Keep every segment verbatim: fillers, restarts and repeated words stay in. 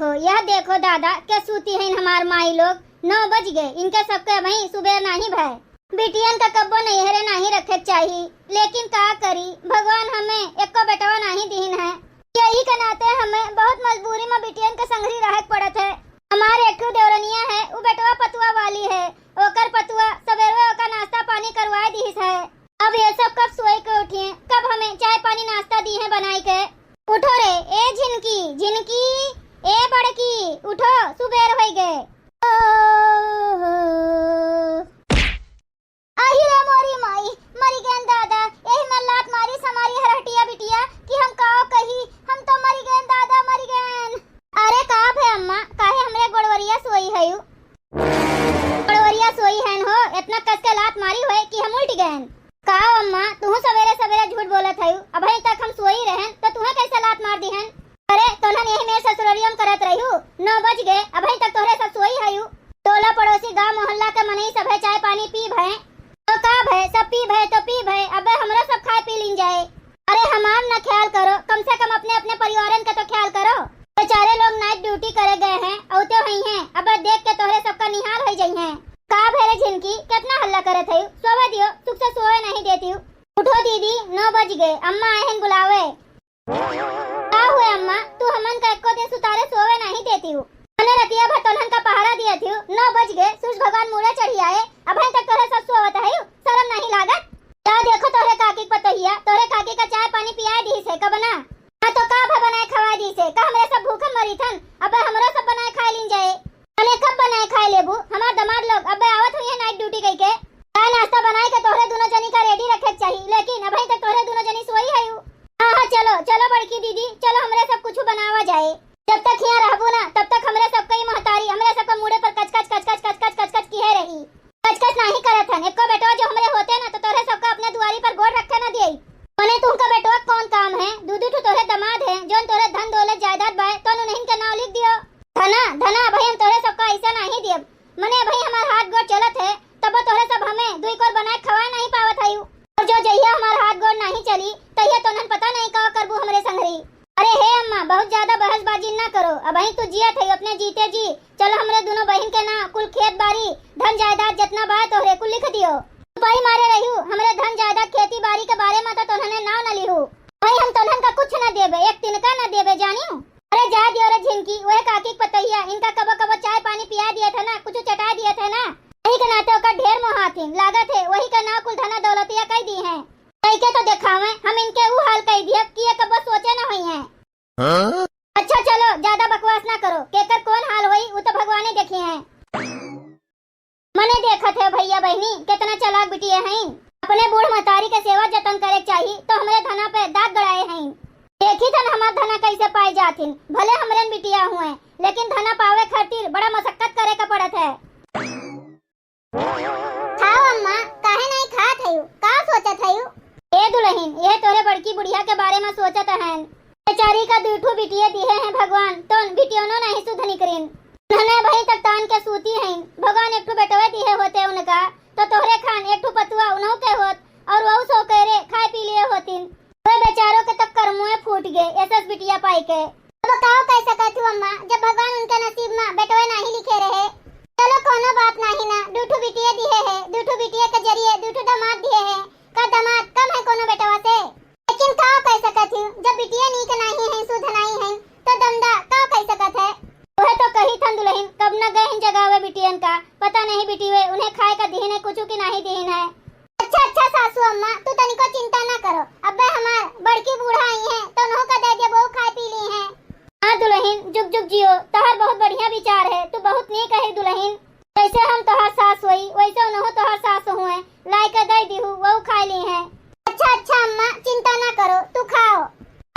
हो, यह देखो दादा, के सूती हइन हमार माई लोग, नौ बज गए, इनके सबके अबहीं सुबेर नाहीं भय। बिटियन का कब्बो नैहरे नाहीं रखे के चाही, लेकिन का करी, भगवान हमें एको बेटवा नाहीं दीन है। यही के नाते हमें बहुत मजबूरी में बिटियन के संगरी रहे के पड़त है। हमार एक ठो देवरनिया है, उ बेटवा पतुआ वाली है, ओकर पतुआ सबेरवे ओका नाश्ता पानी करवाए दिहिस है। अब ये सब कब सोए के उठिए, कब हमें चाय पानी नाश्ता दी है बनाई के। उठो रे, ए झिनकी, झिनकी, ए बड़की, उठो, सुबेर होई गए। ओहो। आही रे मोरी माई, मरी गएन दादा, एही में लात मारी हमारी हरहटिया बिटिया कि हम काव कही, हम तो मरी गएन दादा, मरी गएन। अरे का भे अम्मा, काहे हमरे गोड़वरिया सोई हयू? गोड़वरिया सोई हन हो, इतना कस के लात मारी होए कि हम उल्ट गएन। काव अम्मा, तुहू सवेरे सवेरे झूठ बोलत हयू, अबहीं तक हम सोई रहेन तो तुहे कैसे लात मार दिहन? अरे, तोहन यही मेर ससुररिया में करत रहिउ, नौ बज गए, अबहीं तक तोहरे सब सोई हयू। टोला पड़ोसी गांव मोहल्ला के मनई सभे चाय पानी पी भए। तो का भए, सब पी भए तो पी भए, अबे हमरो सब खाए पी लीन जाए। अरे हमार ना ख्याल करो, कम से कम अपने अपने परिवारन के तो ख्याल करो। बेचारे लोग night duty करे गए हैं, औते हुई हैं, अबे देख के तोहरे सबका निहाल होई जाई हैं। का भए रे झिनकी, कितना हल्ला करत हयू? सोवे दियो, सुख से सोवे नहीं देती हूँ। उठो दीदी, नौ बज गए, अम्मा आए हैं बुलावे। का हुए अम्मा, तू हमन का एको दिन सुतारे सोवे नाहीं देती हूँ? मने रतिया भर तोहन का पहरा दिया थी, नौ बज गए, सूरज भगवान मुड़े चढ़ी आए, अबहीं तक तोहरे सब सोवत है, शर्म नाहीं लागत? का देखो तोहरे काकी के पतोहिया, तोहरे काकी का चाय पानी पियाए दी से कब ना? हाँ तो का भा बनाए खवाए दी से, का हमरे सब भूखन मरी थन? अबे हमरो सब बनाए खाए लीन जाए। अने कब बनाए खाए लेबू? हमार दामाद लोग अबे आवत हुई है night duty कई के। चाय नाश्ता बनाए के तोहरे दोनों जनी का ready रखे के चाही, लेकिन अबहीं तक तोहरे दोनों जनी सोई है। हाँ, हाँ, चलो, चलो बड़की दीदी, चलो हमरे सब कुछ बनावा जाए। जब तक हियाँ रहबू ना, तब तक हमरे सबका ई महतारी, हमरे सबका मुड़े पर कचकच, कचकच, कचकच, कचकच किहे रही। कचकच नाहीं करत हन, एको बेटवा जो हमरे होते ना, तो तोहरे सबका अपने दुआरी पर गोड़ रखे ना दिए। मने तुमका बेटवा कौन काम है? दू दू ठो तोहरे दामाद हैं, जौन तोहरे धन दौलत जायदाद बाय, तो उन्हीं के नाव लिख दियो। धना, धना, अबहीं हम तोहरे सबका ऐसा नाहीं दियब। मने अबहीं हमार हाथ गोड़ चलत है, तब तोहरे सब हमें दुई कोर बनाए खवाए नाहीं पावत हयू। और जो जहिया हमार हाथ गोड़ नाहीं चली, तहिया तोहन पता नाहीं का करबू हमरे संगरी। अरे हे अम्मा, बहुत ज्यादा बहसबाजी ना करो, अबहीं तू जियत है अपने जीते जी। चलो हमरे दोनों बहिन के ना कुल खेत बारी, धन जायदाद जितना बा तोहरे कुल लिख दियो। रुपई मारे रहियो, हमरे धन जायदाद खेती बारी के बारे में तो तोहने नाव न लिहू। भाई हम तोहन का कुछ न देबे, एक तिनका न देबे जानियो। अरे जा दियो रे झिनकी, वह काकी के पतोहिया, इनका कबो कबो चाय पानी पिया दिए थे ना, कुछ चटा दिए थे ना, यही के नाते ओकर ढेर मोहाथिन, लागत है वही का नाव कुल धना दौलतिया कई दी हैं। कई के तो देखावे, हम इनके ऊ हाल कई दिया कि ये कबो सोचे न होई हैं। हाँ? अच्छा चलो, ज्यादा बकवास ना करो, केकर कौन हाल होई, उ तो भगवाने देखी हैं। मने देखत है भैया बहिनी, कितना चालाक बिटिया हैं। अपने बूढ़ महतारी के सेवा जतन करे चाही, तो हमरे धना पे दाग गड़ाए हैं। देखी थन हमार धना कैसे पाए जाथिन, भले हमरेन बिटिया हुए, लेकिन धना पावे खातिर बड़ा मशक्कत करे का पड़त है। खाओ अम्मा, काहे नाहीं खात हयू? का सोचत हयू? ए दुलहिन, यह तोरे बड़की बुढ़िया के बारे में सोचत हन। बेचारी का दुइ ठो बिटिये दिहे हैं भगवान, तो बिटियोनो नाहीं सुध निकरिन। उन्हने अबहीं तक तान के सूती हैं। भगवान एक ठो बेटवे दिहे होते उनका, तो तोहरे खान एक ठो पतुआ उन्हों के होत, और वहू सो केरे खाए पी लिए होतिन। वे बेचारो के तो करमुए फूट गए, एसस बिटिया पाई के। अब काव कह सकत हूँ अम्मा, जब भगवान उनके नसीब में बेटवे नाहीं लिखे रहे। चलो कोनो बात नाहीं ना, दुइ ठो बिटिये दिहे है, दुइ ठो बिटिये के जरिए दुइ ठो दामाद दिहे है। का दामाद कम है कोनो बेटवा से? लेकिन काव कह सकत हूँ, जब बिटिये नीक नाहीं है, सुध नाहीं है, तो दमदा काव कह सकत है? वह तो कही थन दुलहिन, कब न गए हैं जगावे बिटियन का, पता नहीं बिटिये उन्हें खाए का दिहिन है कुछ कि नाहीं दिहिन है। अच्छा, अच्छा सासू अम्मा, तू तनिको चिंता ना करो। अब्बे हमार बड़की बूढ़ा आई हैं, तो उन्हों का दे देबो, खाए पी ली हैं। हाँ दुलहिन, जुग जुग जियो, तोहर बहुत बढ़िया विचार है, तू बहुत नेक है दुलहिन। जैसे हम तोहार सास होई, वैसे उन्हों तोहार सास हुए, लाए के दे दिहू, वो खाए ली हैं। अच्छा, अच्छा अम्मा, चिंता ना करो, तू खाओ।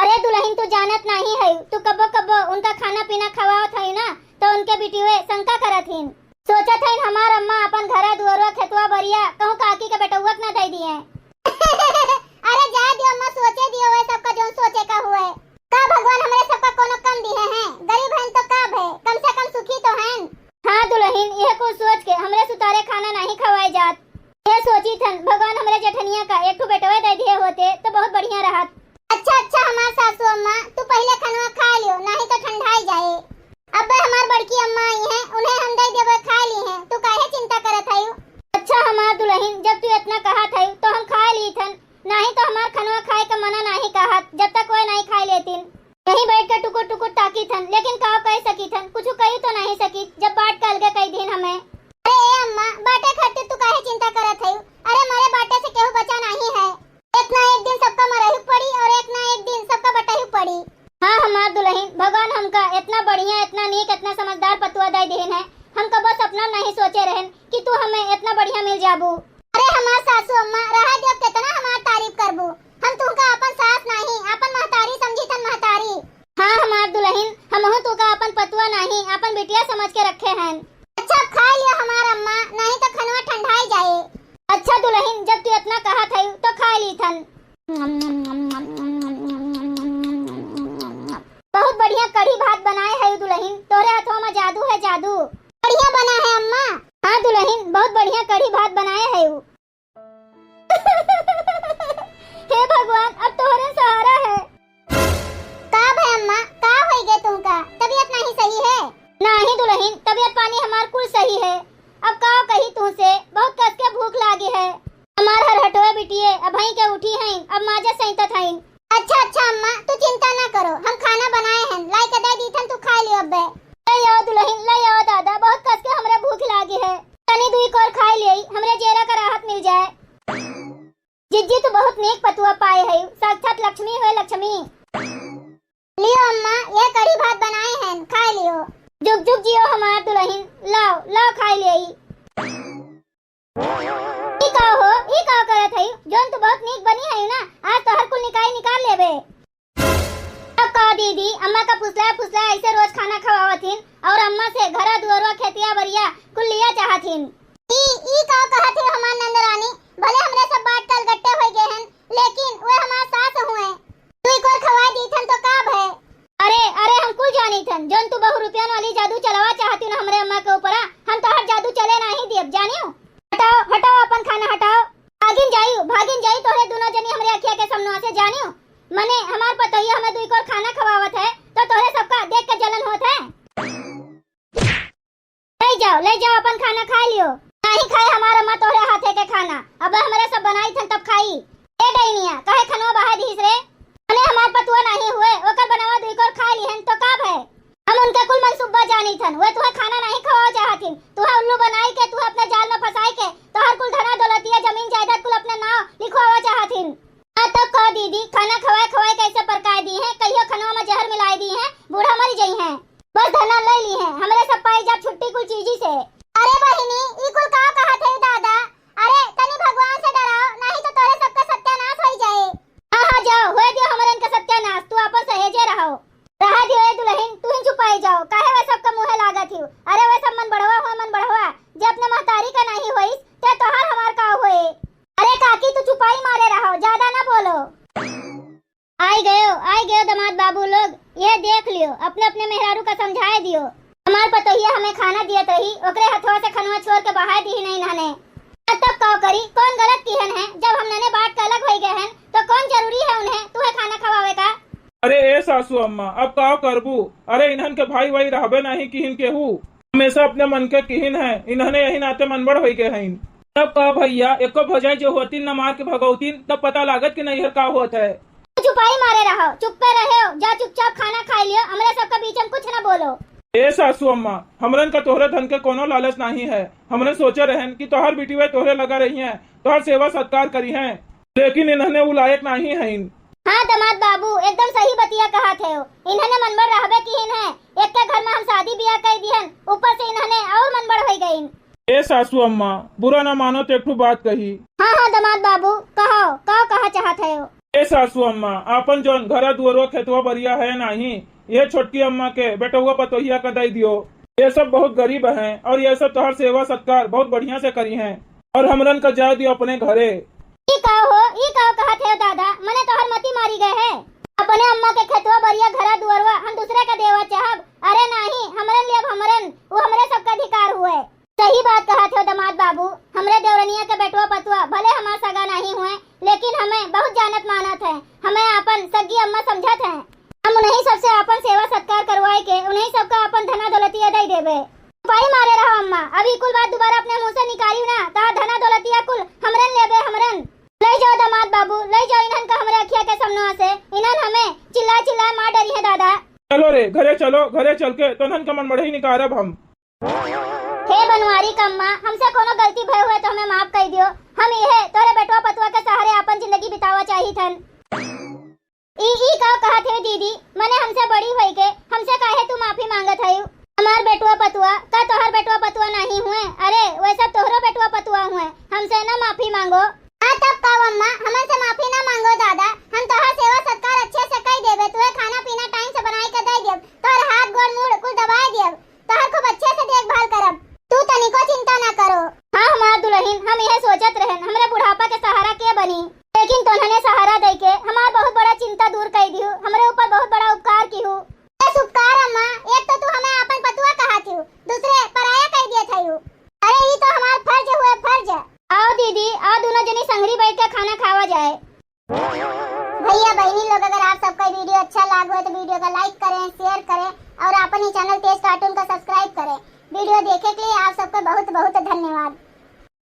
अरे दुलहिन, तू जानत नाहीं है, तू कब्बो कब्बो उनका खाना पीना खवावत है ना, तो उनके बिटिये शंका करत हिन। सोचत हइन हमार अम्मा अपन घरा दुअरवा खेतवा बरिया कहूँ काकी के बेटउआ के न दे दिए। अरे जाए दियो अम्मा, सोचे दियो वह सबका जौन सोचे का हुए। का भगवान हमरे सबका कोनो कम दिहे हैं? गरीब हन तो का भे, कम से कम सुखी तो हन। हाँ दुलहिन, यह कुल सोच के हमरे सुतारे खाना नाहीं खवाए जात। यह सोची थन भगवान हमरे जेठनिया का एक ठो बेटवे दे दिए होते तो बहुत बढ़िया रहत। अच्छा अच्छा हमार सासू अम्मा, तू पहिले खनवा खा लियो, नाहीं तो ठंडाई जाए। अब्बे हमार बड़की अम्मा आई हैं, उन्हें हम दे देबे, खाए ली हैं, तू काहे चिंता करत हयू? अच्छा हमार दुलहिन, जब तू इतना कहत हयू तो हम खाए ली थन, नाही तो हमार खनवा खाए का मना नाही कहत, जब तक वह नाही खाए लेतिन। यहीं बैठ के टुकुर टुकुर ताकी थन, लेकिन का कह सकी थन, कुछ कही तो नाही सकी, जब बांट के अलगे कह दीन हमें। अरे ए अम्मा, बांटे खातिर तू काहे चिंता करत हयू? अरे मरे बांटे से केहू बचा नाही है। एक ना एक दिन सबका मरहु पड़ी और एक ना एक दिन सबका बटहु पड़ी। हाँ हमार दुलहिन, भगवान हमका इतना बढ़िया, इतना नीक, इतना समझदार पतुआ दे देहन है। हम कबो सपना नहीं सोचे रहन कि तू हमें इतना बढ़िया मिल जाबू। अरे हमार सासू अम्मा, रहा दियो, कितना हमार तारीफ करबू। हम तुमका अपन सास नहीं, अपन महतारी समझी थन, महतारी। हाँ हमार दुलहिन, हमहू तुका अपन पतुआ नहीं, अपन बिटिया समझ के रखे हन। अच्छा, अब खाए लियो हमार अम्मा, नहीं तो खनवा ठंडाई जाए। अच्छा दुलहिन, जब तू इतना कहत हयू तो खाए ली थन। बहुत बढ़िया कढ़ी भात बनाए हयू दुलहिन, तोरे हथवा में जादू है, जादू। बढ़िया बना है अम्मा। हाँ दुलहिन, बहुत बढ़िया कढ़ी भात बनाए हयू। हे भगवान, अब तोहरे सहारा है। का भय अम्मा, का होई गए तुमका? तबीयत नहीं सही है? नाही दुलहिन, तबीयत पानी हमार कुल सही है। अब का कही तुमसे, बहुत कस के भूख लागी है। हमार हरहटवे बिटिये अबहीं के उठी हैं, अब माजा सैंतत हैं। अच्छा अच्छा अम्मा, तू चिंता ना करो, हम खाना बनाए हैं, लाई के दे दीथन, तू खा लियो अब्बे। ले आओ दुलहिन, ले आओ दादा, बहुत कस के हमरे भूख लागी है। तनी दुई कोर खाए ले, हमरे जेरा का राहत मिल जाए। जिज्जी, तू बहुत नीक पतुआ पाए है, साक्षात लक्ष्मी है, लक्ष्मी। लियो अम्मा, ये कढ़ी भात बनाए हैं, खाए लियो। जुग जुग जियो हमार दुलहिन, लाओ लाओ खाए ले। ई का हो, ई का करत है? जोन तू बहुत नीक बनी है ना, आज तो हर कुल निकाय निकाल लेबे। अब का दीदी, अम्मा का फुसलाए फुसलाए ऐसे रोज खाना खवावत हिन, और अम्मा से घरा दुअरवा खेतिया बरिया कुल लिया चाहत हिन। ई, ई का कहत हिन हमार नंदरानी, भले हमरे सब बात कल गट्टे होई गए हन, लेकिन वे हमार सास हुए। तू एक और खवाए दीथन तो का भय? अरे, अरे, हम कुल जानी थन, जोन तू बहु रुपयन वाली जादू चलावा चाहती ना हमरे अम्मा के ऊपरा, हम तोहर जादू चले नाही दियब, जानियो? हटाओ, हटाओ अपन खाना हटाओ। भागिन जाइयो, भागिन जाइयो, तोहरे दोनों जनी हमरे अखिया के सामने से जानियो। मने हमार पतोहिया हमें दुई कोर खाना खवावत है, तो तोहरे सबका देख के जलन होत है। ले जाओ, ले जाओ, अपन खाना खाए लियो। नाही खाए हमार अम्मा तोहरे हाथे के खाना। अब हमरे सब बनाई थन तब खाई। ए डैनिया, काहे खनवा बहाए दिहिस रे? मने हमार पतुआ नाही हुए, ओकर बनावा दुई कोर खाए लिहन तो का भय? हम उनके कुल मनसूबा जानी थन, वे तुहे खाना नाही खवाओ चाहत हिन। तुहे उल्लू बनाई के, तुहे अपने जाल में फंसाई के, तोहर कुल धना दौलतिया जमीन जायदाद कुल अपने नाव लिखवावा चाहत हिन। हाँ तब कह दीदी, खाना खवाए खवाए कैसे परकाए दी हैं, कहियो खनवा में जहर मिलाए दी हैं, बूढ़ा मर जई हैं। बस धना ले ली हैं, हमरे सब पाई जाब छुट्टी कुल चीजी से। अरे बहिनी, ई कुल का कहत है दादा? अरे तनी भगवान से डराओ, नाही तो तोरे सबका सत्यानाश होई जाए। हाँ हाँ जाओ, होए दियो हमरन का सत्यानाश, तू आपन सहेजे रहो। रहा दियो ए दुलहिन, तू ही चुपाई जाओ, काहे वे सबका मुँहे लागत हियो? अरे वे सब मन बढ़वा हुआ, मन बढ़वा, जे अपने महतारी का नाही होइस, ते तोहार हमार का होए? अरे काकी, तू चुपाई मारे रहो, ज्यादा ना बोलो। आई गयो, आई गयो दमाद बाबू लोग, ये देख लियो, अपने अपने मेहरारू का समझाए दियो। हमार पतोहिया हमें खाना दियत रही, ओकरे हथवा से खनवा छोर के बहाए दी नहीं नहने। अब तब का करी, कौन गलत किहन है, जब हम नने बांट के अलग होई गए हैं, तो कौन जरूरी है उन्हें तुहे खाना खवावे का? अरे ए सासू अम्मा, अब का करबू? अरे इन्हन के भाई वाई रहबे नहीं किहिन केहू, हमेशा अपने मन के किहिन है, इन्हने यही नाते मनबढ़ होई गए हैं। तब का भैया, एको भजाई जो होती न मार के भगौतीन, तब पता लागत कि नैहर का होत है। चुपाई मारे रहो, चुप्पे रहो, जा चुपचाप खाना खाए लियो, हमरे सबके बीच में कुछ ना बोलो। ए सासू अम्मा, हमरन का तोहरे धन के कोनो लालच नाही है। हमरन सोचे रहन कि तोहर बिटिया तोहरे लगा रही हैं, तोहर सेवा सत्कार करी हैं, लेकिन इन्हने उ लायक नाही हईन। हाँ दमाद बाबू, एकदम सही बतिया कहत है। इन्हने मनबढ़ रहबे किहिन है, एक के घर में हम शादी बियाह कर दिहन, ऊपर से इन्हने और मनबढ़ होई गईन। ए सासू अम्मा, बुरा ना मानो तो एक ठो बात कही। हाँ, हाँ, दमाद बाबू, कहो, का कहा चाहत है? ए सासू अम्मा, आपन जौन घरा दुअरवा खेतवा बरिया है नाही, ये छोटकी अम्मा के बेटउआ पतोहिया का दई दियो। ये सब बहुत गरीब हैं और ये सब तोहर सेवा सत्कार बहुत बढ़िया से करी हैं और हमरन का जाए दियो अपने घरे। ई का हो, ई का कहत है दादा, मने तोहर मती मारी गए है। अपने अम्मा के खेतवा बरिया घरा दुअरवा हम दूसरे का देवा चाहब? अरे नाही, हमरन लेब हमरन, वो हमरे सबका अधिकार हुए। सही बात कहत हो दमाद बाबू, हमरे देवरनिया के बेटवा पतुआ भले हमार सगा नहीं हुए, लेकिन हमें बहुत जानत मानत है, हमें आपन सगी अम्मा समझत है। हम उन्हीं सबसे आपन सेवा सत्कार करवाए के उन्हीं सबका आपन धना दौलतिया दे देबे। चुपाई मारे रहो अम्मा, अब ई कुल बात दोबारा अपने मुंह से निकालियो ना, तहार धना दौलतिया कुल हमरन लेबे, हमरन। ले जाओ दामाद बाबू, ले जाओ इन्हन का हमरे अखिया के सामने से, इन्हन हमें चिल्ला चिल्ला मार डरी है दादा। चलो रे, घरे चलो, घरे चल के तोन्हन का मन बढ़ई निकारब हम। हे बनवारी कम्मा, हमसे कोनो गलती भय हुए तो हमें माफ कर दियो। हम इहे तोरे बेटवा पतुआ के सहारे आपन जिंदगी बितावा चाहित हन। ई, ई का कहत है दीदी? मने हमसे बड़ी होई के हमसे काहे तू माफी मांगत हयू? हमार बेटवा पतुआ का तोहर बेटवा पतुआ नहीं हुए? अरे, वैसे तोहरो बेटवा पतुआ हुए, हमसे ना माफी मांगो। हाँ, तब का अम्मा, हमन से माफी ना मांगो दादा, हम तोहार सेवा सत्कार अच्छे से कई देबे, तुहे खाना पीना टाइम से बनाई के दे देब, तोहर हाथ गोड़ मूड़ कुल दबाए देब, तोहर खूब अच्छे से देखभाल करब, तू तनिको चिंता ना करो। हाँ हमार दुलहिन, हम यह सोचत रहन हमरे बुढ़ापा के सहारा के बनी, लेकिन तोन्हने सहारा दे के हमार बहुत बड़ा चिंता दूर कई दिहू, हमरे ऊपर बहुत बड़ा उपकार किहू। बस उपकार अम्मा, एक तो तू हमें आपन पतुआ कहा थियू, दूसरे पराया कह दिए थे। अरे ई तो हमार फर्ज हुए, फर्ज। आओ दीदी, आओ दोनों जनी संगरी बैठ के खाना खावा जाए। भैया बहनी लोग, अगर आप सबका वीडियो अच्छा लाग हो तो वीडियो का लाइक करें, शेयर करें और आपन ही चैनल तेज कार्टून का सब्सक्राइब करें। वीडियो देखे के लिए आप सबको बहुत बहुत धन्यवाद।